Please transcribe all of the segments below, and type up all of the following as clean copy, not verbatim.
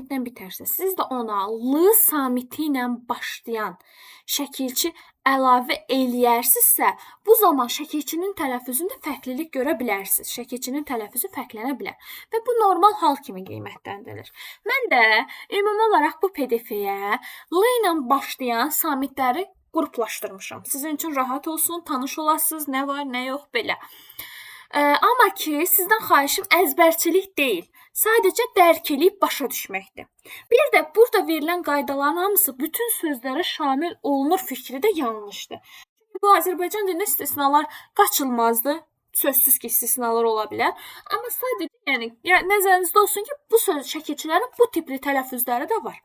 samitlə bitərsə, siz də ona L samiti ilə başlayan şəkilçi əlavə eləyərsinizsə, bu zaman şəkilçinin tələffüzündə fərqlilik görə bilərsiniz. Şəkilçinin tələffüzü fərqlənə bilər və bu normal hal kimi qiymətləndirilir. Mən də ümumi olaraq bu PDF-yə L ilə başlayan samitləri qruplaşdırmışam. Sizin üçün rahat olsun, tanış olasınız, nə var, nə yox belə. Amma ki, sizdən xahişim əzbərçilik deyil, sadəcə dərk eləyib başa düşməkdir. Bir də burada verilən qaydaların hamısı bütün sözlərə şamil olunur fikri də yanlışdır. Çünki bu Azərbaycan dilində istisnalar qaçılmazdır. Sözsüz ki, istisnalar ola bilər. Amma sadəcə yəni nəzərinizdə olsun ki, bu söz şəkilçilərin bu tipli tələffüzləri də var.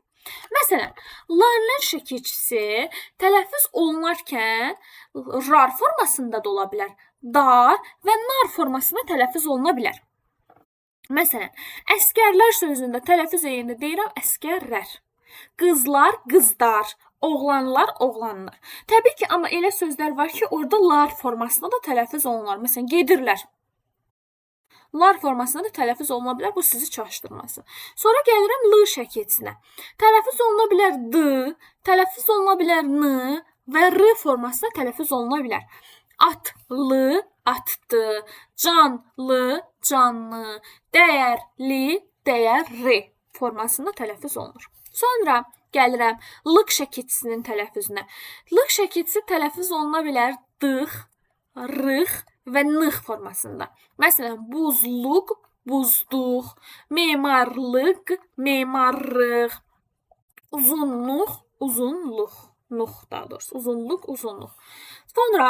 Məsələn, larlər şəkilçisi tələffüz olunarkən rar formasında da ola bilər, dar və nar formasında tələffüz oluna bilər. Məsələn, əskərlər sözündə tələffüz eləyəndə deyirəm əskərlər. Qızlar, qızdar, oğlanlar, oğlanlar. Təbii ki, amma elə sözlər var ki, orada lar formasında da tələffüz olunur. Məsələn, gedirlər. Lar formasında da tələffüz oluna bilər. Bu sizi çaşdırmasın. Sonra gəlirəm L şəkilçisinə. Tələffüz oluna bilər D, tələffüz oluna bilər N və R formasında tələffüz oluna bilər. Atlı, atdı, canlı, canlı, dəyərli, dəyərli formasında tələffüz olunur. Sonra gəlirəm lıq şəkilçisinin tələffüzünə. Lıq şəkilçisi tələffüz oluna bilər dıq, rıx və nıx formasında. Məsələn, buzluq, buzduq, memarlıq, memarlıq, uzunluq, uzunluq, nux daha doğrusu, uzunluq, uzunluq. Sonra